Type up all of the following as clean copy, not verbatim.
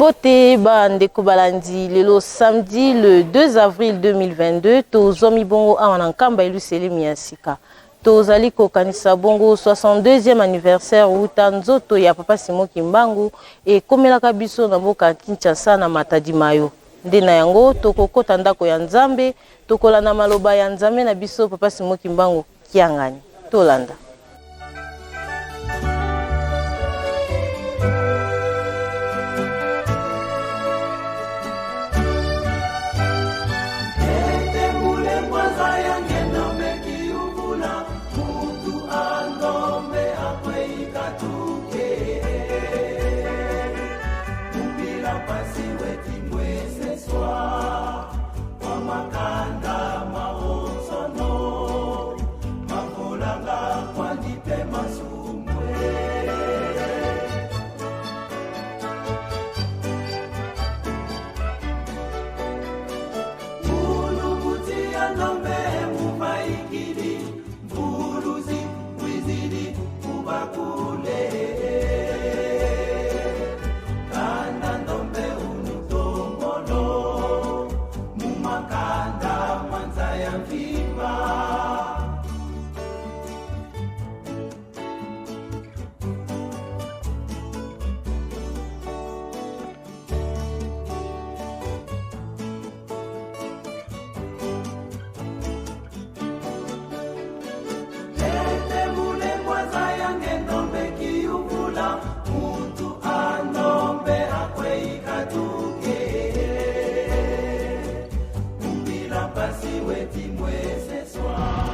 Mbote ba ndeko balandi lelo samedi le 2 avril 2022 tozwami bongo awa na Nkamba Eluselemi ya sika. Tozali kokanisa bongo 62e anniversaire wuta nzoto ya Papa Simon Kimbangu ekomelaka biso na mboka Kinshasa na Matadi Mayo. Nde na yango tokokota ndako ya Nzambe, tokolanda maloba ya Nzambe na biso Papa Simon Kimbangu Kiangani. Tolanda.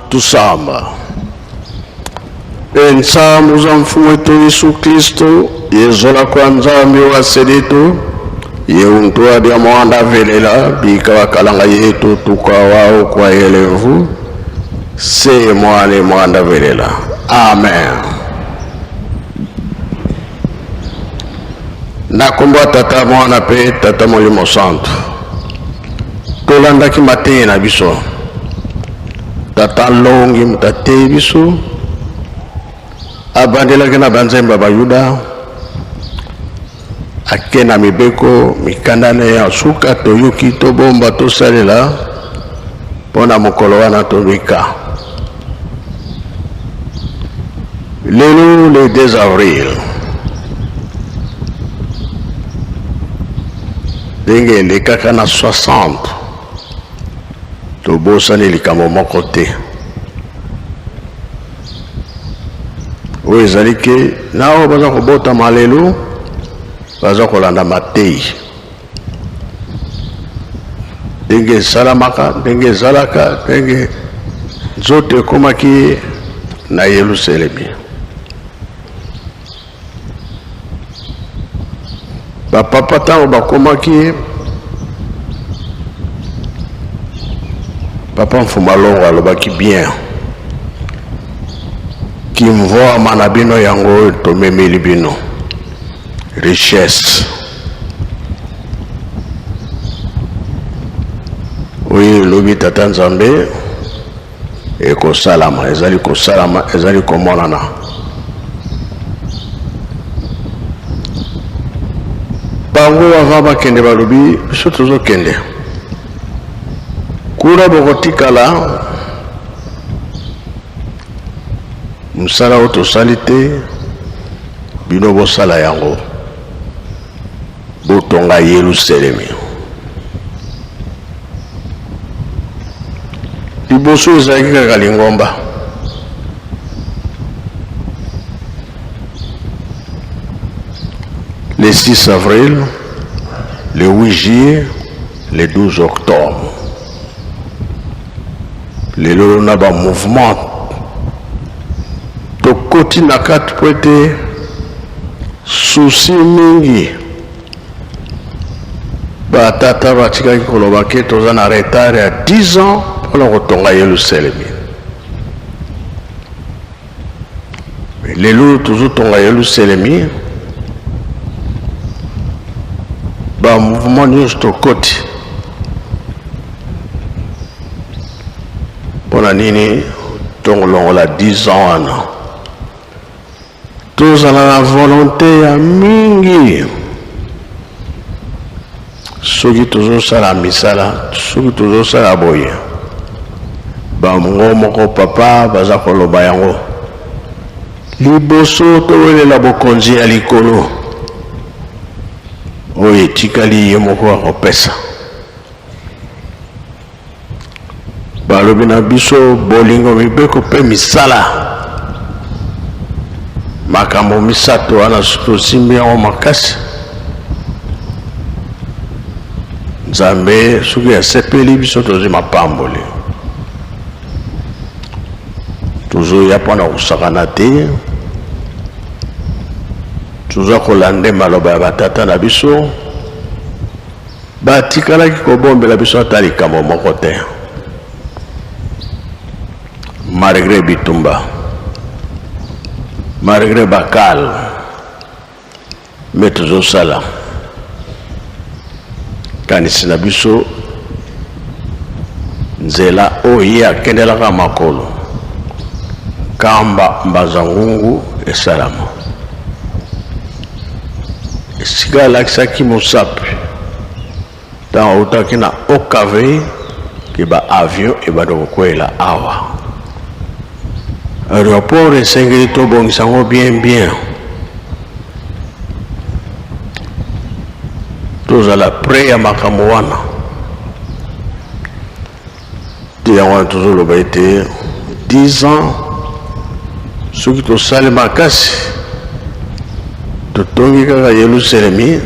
Tusamba mpe nsambo za mfumu wetu Yesu Kristo yezola kwa Nzambi wa selitu ye untu adia mwanda velela bika bakalanga yetu tukawao kwa yelevu se mwane mwanda velela. Amen. Na kombo ya Tata, Mwana mpe Tata Molimo Santu, tolandaki mateyi na biso. Tata Longi moto ateyi biso, abandelaki na banzembo ya Bayuda, ake na mibeko mikanda na ye ya suka, toyoki, tobomba, tosalela mpo na mokolo wana tobika. Lelo le 2 avril, ndenge elekaka na 60, tobosani likambo moko te oyo ezali ke na oyo baza kobotama lelo baza kolanda mateyi ndenge esalamaka, ndenge ezalaka, ndenge nzoto ekomaki na Yelusalemi. Bapapa ntango bakomaki, Papa Mfuma Longo alobaki bien, kimvwama na bino yango oyo tomemeli bino richesse oyo elobi Tata Nzambe ekosalama, ezali kosalama, ezali komonana. Bango bava bakende, balobi biso tozokende kuna, bokotikala mosala oyo tosali te, bino bosala yango, botonga Yelusalemi. Liboso ezalaki kaka lingomba. Le 6 avril, le 8 juillet, le 12 octobre. Lelo na ba mouvement tokoti na kati po ete souci mingi Ba tata batikaki koloba ke toza na retard ya 10 ans mpona kotonga Yelusalemi. Lelo tozotonga Yelusalemi, ba mouvement nyonso tokoti mpona nini tongolongola 10 ans wana? Tozala na volonte ya mingi. Soki tozosala misala, soki tozosala boye, bango moko papa baza koloba yango. Liboso towelela bokonzi ya likolo, oyo etikali ye moko akopesa. Balobi na biso bolingo, mibeko mpe misala. Makambo misato wana tosimbi yango makasi. Nzambe soki asepeli biso tozwi mapamboli. Tozoya mpo na kosakana te, toza kolanda maloba ya batata na biso. Batikalaki kobombela biso ata likambo moko te, malgre bitumba, malgre bakal, me tozosala kanisi na biso nzela oyo ye akendelaka makolo kamba mbanza ngungu esalama. Esika alakisaki mosapi ntango autaki na OKV ke ba avion ebanda kokweyela awa. Aeroport esengeli tobongisa yango bien bien, tozala près ya makambo wana. Te yango wana tozoloba ete 10 ans soki tosali makasi totongi kaka Yelusalemi,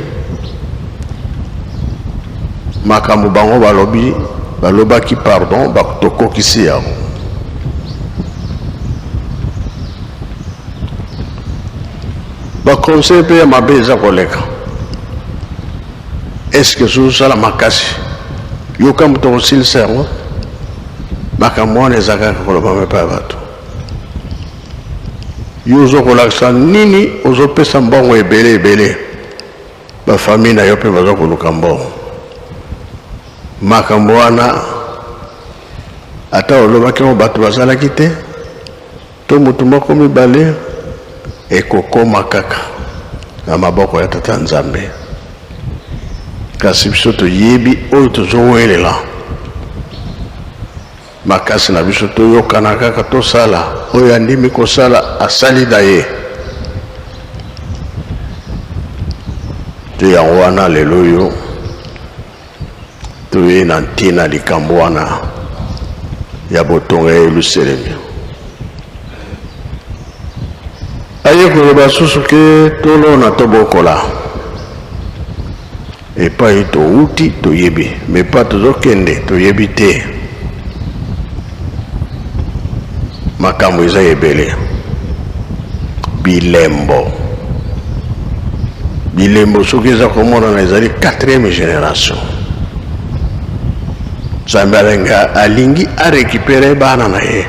makambo bango balobi balobaki pardon tokokisi yango. Baconseil mpe ya mabe eza koleka. Est-ce que ozosala makasi yoka moto akosilisa yango? Makambo wana eza kaka koloba epai ya bato. Yo ozo kolakisa nini? Ozopesa mbongo ebele ebele, bafamille na yo mpe baza koluka mbongo. Makambo wana ata olobaki yango bato bazalaki te, to moto moko mibale, ekokoma kaka na maboko ya Tata Nzambe. Kasi biso toyebi oyo tozowelela makasi na biso, toyokana kaka, tosala oyo andimi kosala, asali na ye te. Yango wana lelo oyo toye na ntina likambo wana ya botonga ya Yelusalemi. Aye koloba susu ke tolona tobokola epai touti toyebi, me epai tozokende toyebi te. Makambo eza ebele, bilembo bilembo soki eza komonana ezali 4e génération. Nzambe alingi arécupere bana na ye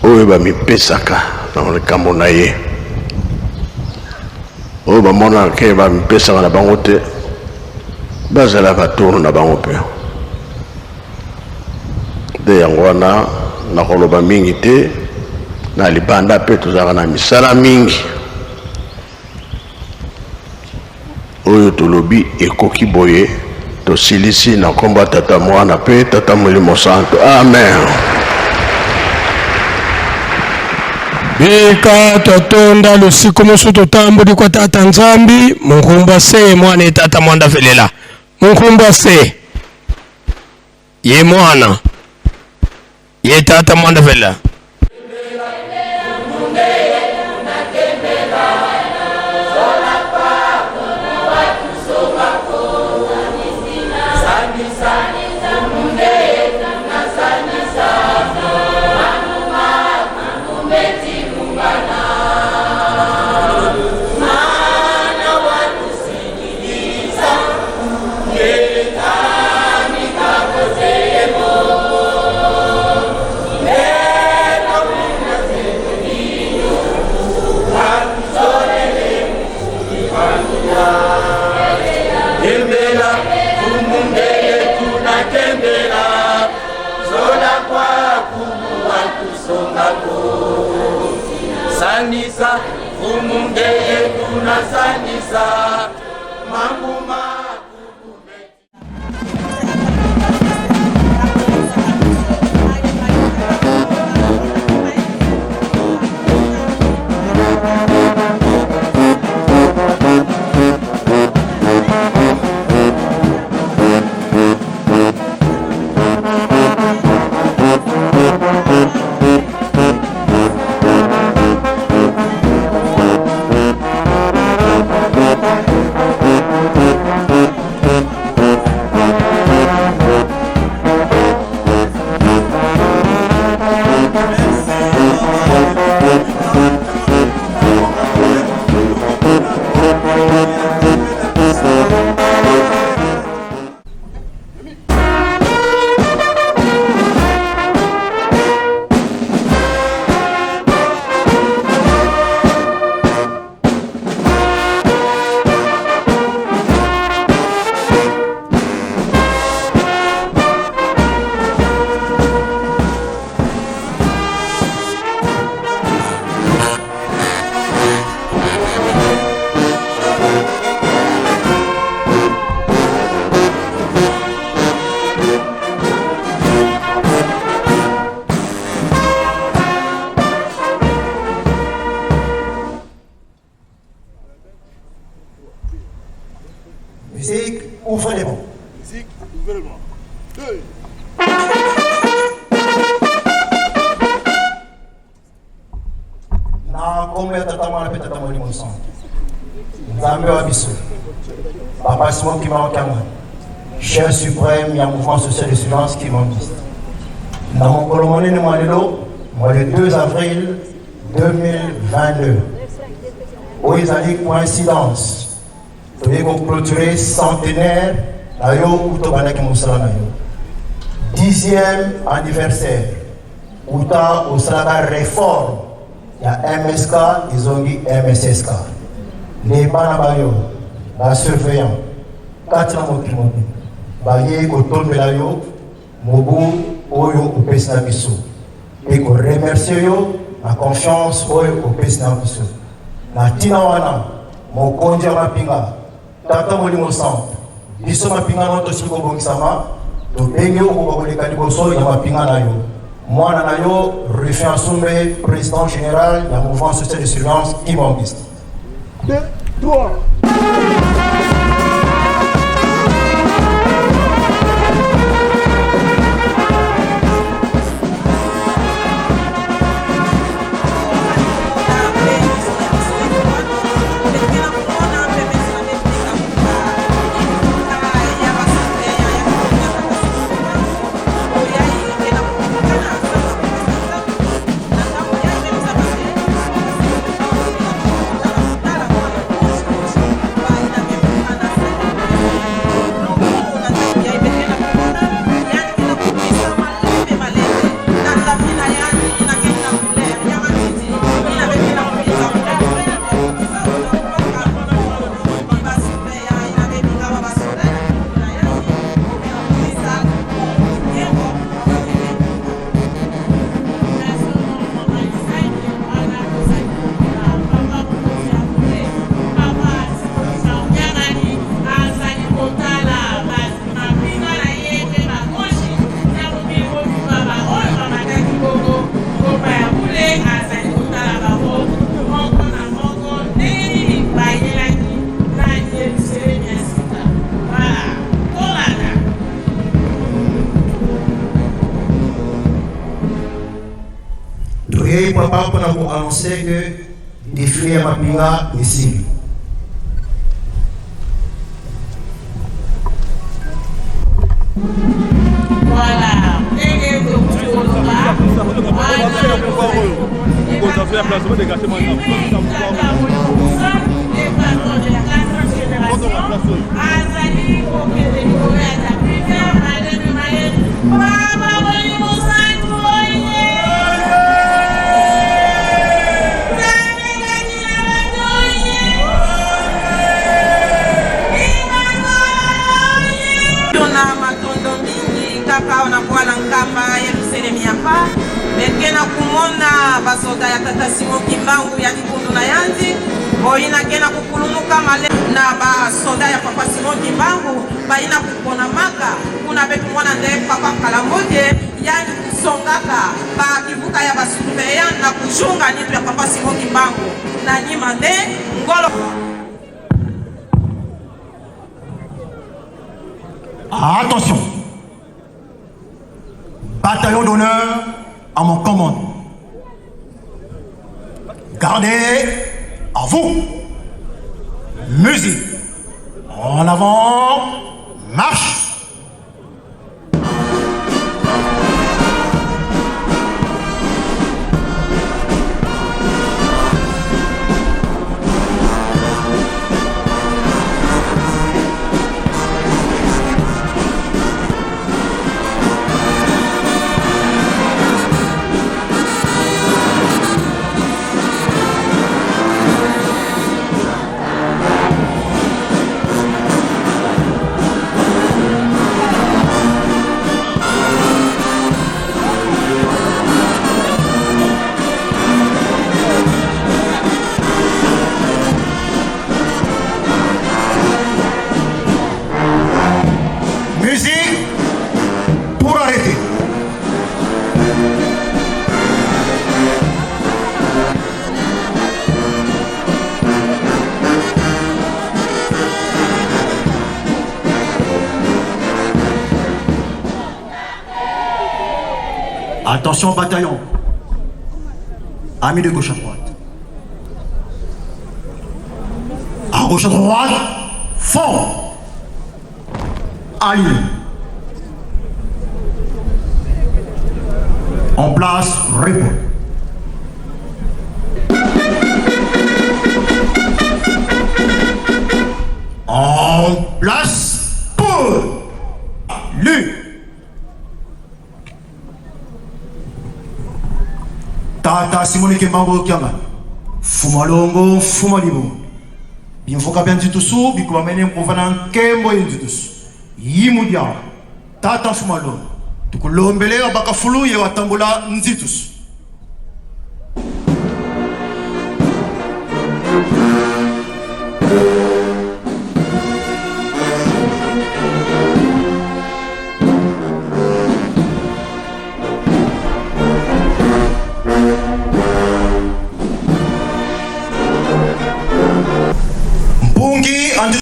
oyo bamipesaka na likambo na ye, oyo bamonaka ke bamipesaka na bango te, bazalaka tour na bango mpe nde. Yango wana nakoloba mingi te. Na libanda mpe tozalaka na misala mingi. Oyo tolobi ekoki boye, tosilisi na nkombo ya Tata, Mwana mpe Tata Molimo Santo, amen. Bika totonda lusiku mosusu totamboli kwa Tata Nzambi munkumba se mwana ye Tata mwanda velela munkumba se ye mwana ye Tata mwanda velela. Sanisa, umungeye tunasanisa. Musique, ouvrez les bons. Musique, ouvrez les bons. Deux. Na nkombo ya Tata, Mwana mpe Tata Molimo Santu, Nzambe wa biso, Papa Simon Kimbangu Kiangani, chef suprême ya mouvement social de surveillance kimbanguiste, na mokolo monene mwa lelo mwa le 2 avril 2022, oyo ezali coïncidence, toyei koclôturer centenaire na yo uta obandaki mosala na yo, 10e anniversaire uta osalaka réforme ya MSK ezongi MSSK. Nde bana ba yo basurveillant kati na mokili mobimba bayei kotombela yo mobu oyo opesi na biso mpe koremercier yo na confiance oyo opesi na biso. Na ntina wana, mokonzi ya mapinga, Tata Molimo Santu, biso mapinga na tosili kobongisama, tobengi yo okoka koleka liboso ya mapinga na yo, mwana na yo Rufin Asumbe, président général ya mouvement social de surveillance kimbanguiste. 2, 3. Toyei, papa, mpona koannoncer que défilé ya mapinga esili. Voilà, ndenge tokuti koloba wana, azali kokende likolo ya tapis vert malemi malemi. Papa Molimo Santu oye! Nzambe kati na bato oye! Na matondo mingi kaka na bwala Nkamba Yerusalemi ya pa meke na kumona basoda ya Tata Simo Kimbangu ya likundu na yanzi oyo nake na kukulumuka male. Na ba soda ya papa Simon Kimbangu bayina kupona maka kuna betu mwana nde papa Kalambote yangi kusongaka ba kivuka ya ba surveillant na kujunga nitu ya papa Simon Kimbangu na nyima nde ngolo. Attention! Bataillon d'honneur à mon commandement. Gardez à vous. Musique. En avant, marche. Musique pour arrêter. Attention bataillon. Amis de gauche à droite. À gauche à droite, fond. Aligne. En place, repos. En place, pour. Lu. Tata Simone Kimbangu Kiangani. Fuma longo, fuma libo. Bimvuka bya nzitusu, bikumamene mkuvana nkembo ye nzitusu. Yimudia. Tata fuma longo. Tukulombele abakafulu ye watambula nzitusu. Mpungi andi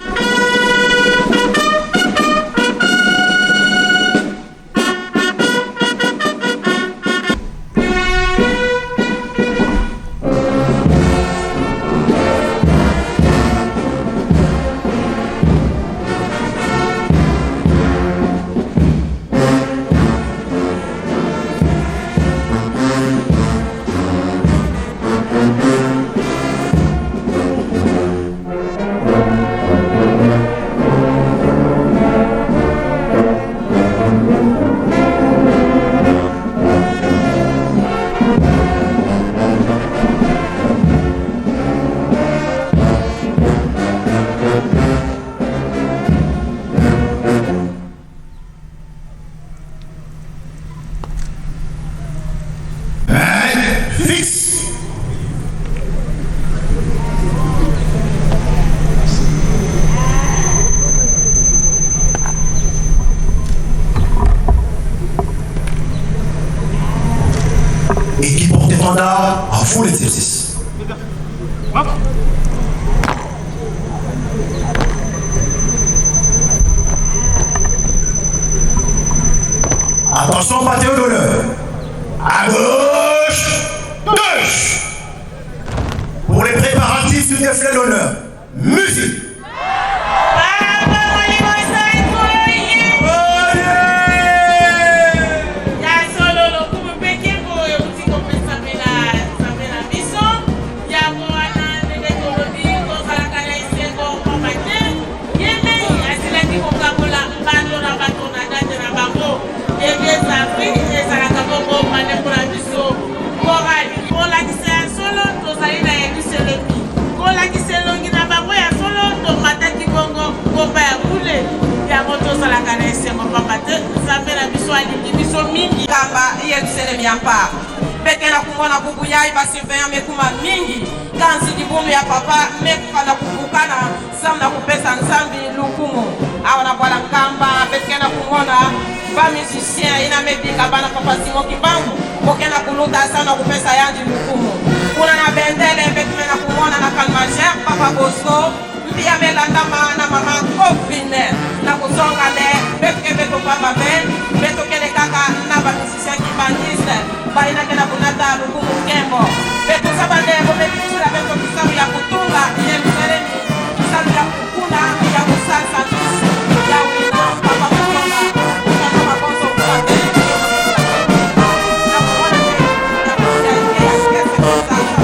Fixe. Équipe porte-étendard, à vous l'exercice. Attention, bataillon d'honneur. À gauche, gauche. Pour les préparatifs du défilé d'honneur, musique. Ya solo, lokumu mpe nkembo euti kopesamela Nzambe na biso. Yango wana ndenge tolobi, tozalaka na esengo mpamba te ye mei asilaki kokabola bando na bato na date na bango. Le 2 avril ezalaka bongo bandeko na biso chorale. Kolakisa ya solo, tozali na Yelusalemi. Kolakisa elongi na bango ya solo, tomataki bongo ngomba ya bule. Yango tozalaka na esengo mpamba te Nzambe na biso alingi biso mingi. Kamba Yelusalemi ya mpa pete na kumona bubu yai basurveillant mekuma mingi. Kansi libundu ya papa mekuka na kubukana samu na kupesa Nzambi lukumu. Awa na bwala Nkamba betike na kumona ba musicien ina mebika bana papa Simon Kimbangu boke na kuluta samu na kupesa yandi lukumu. Kuna na bendele betume na kumona na kalmager papa Bosco mbi amelandama na mama Kofine na kozonga ne betuke betopamba be betokende kaka na ba musicien kimbangiste bayinake na kunata lukumu nkembo betoza bandeko bebimisela beto kisalu ya kutunga Yerusalemi kisalu ya kukuna ya kusalisa biso ya wina papa kozonga kutana makonzo kukate na komona te ya ya kese kosasa.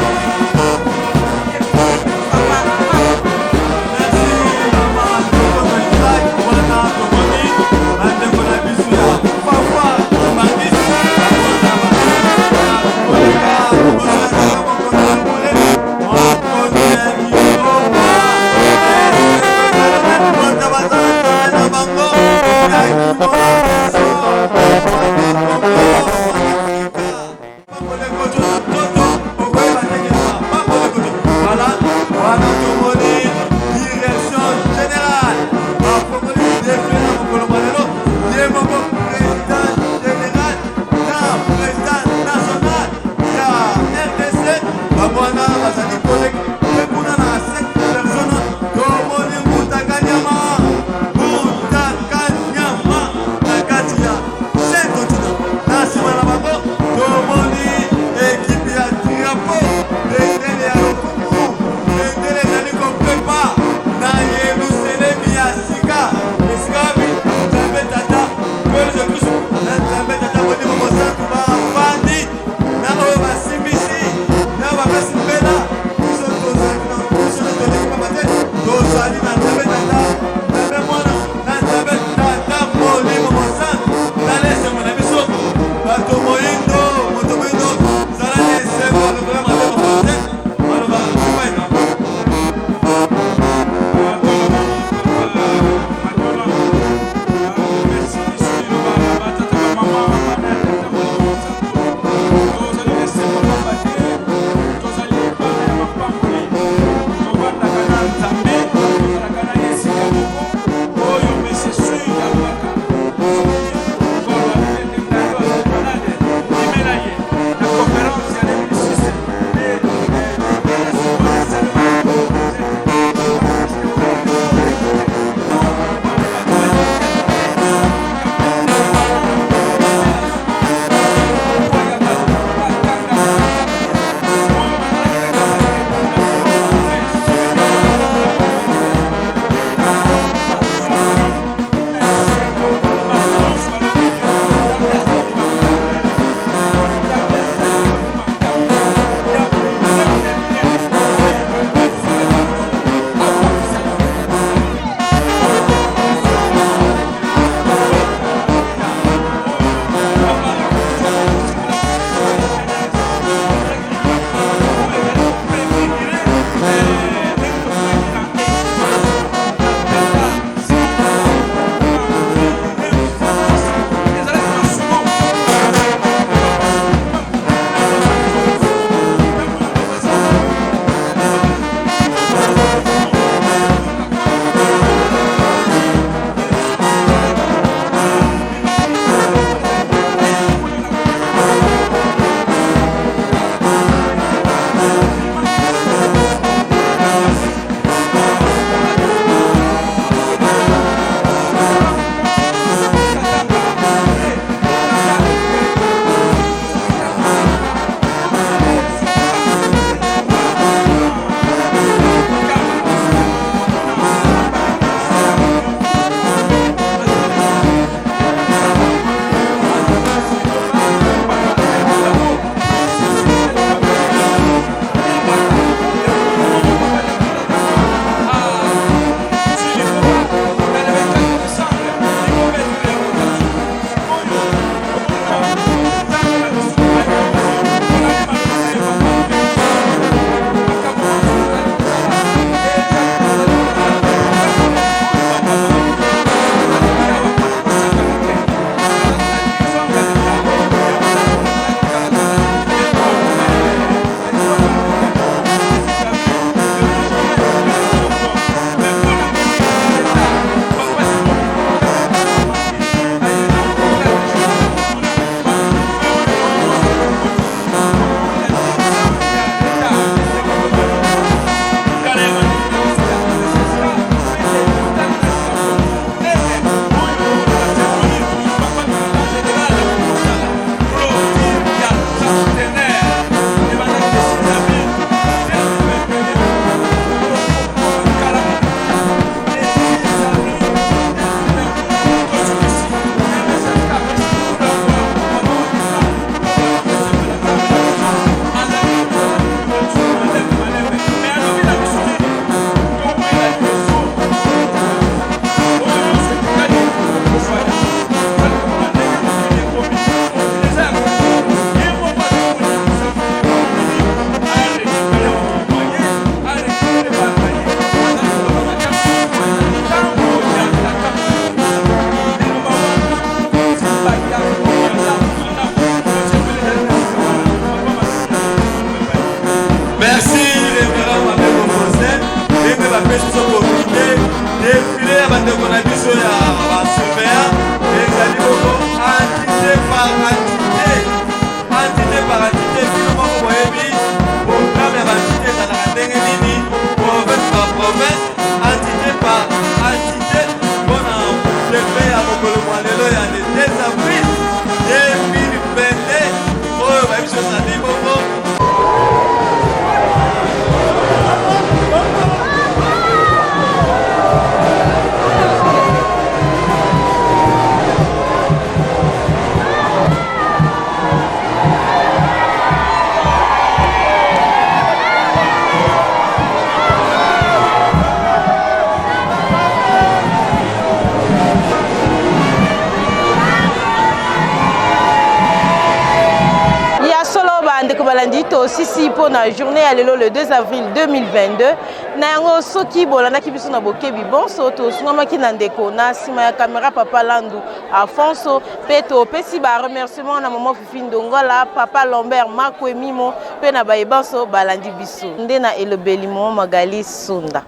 Balandi, tosisi mpo na journée ya lelo, le 2 avril 2022. Na yango, soki bolandaki biso na bokebi bonso, tosungamaki na ndeko na nsima ya kamera, Papa Landu Afonso, mpe topesi baremerciement na Mama Fifi Ndongola, Papa Lambert Makwemimo, mpe na baye banso balandi biso. Nde na elobeli Mama Magali Sunda,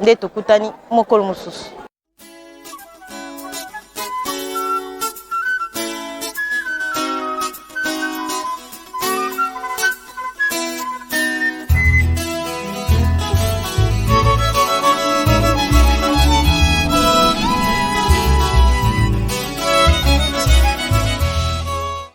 nde tokutani mokolo mosusu.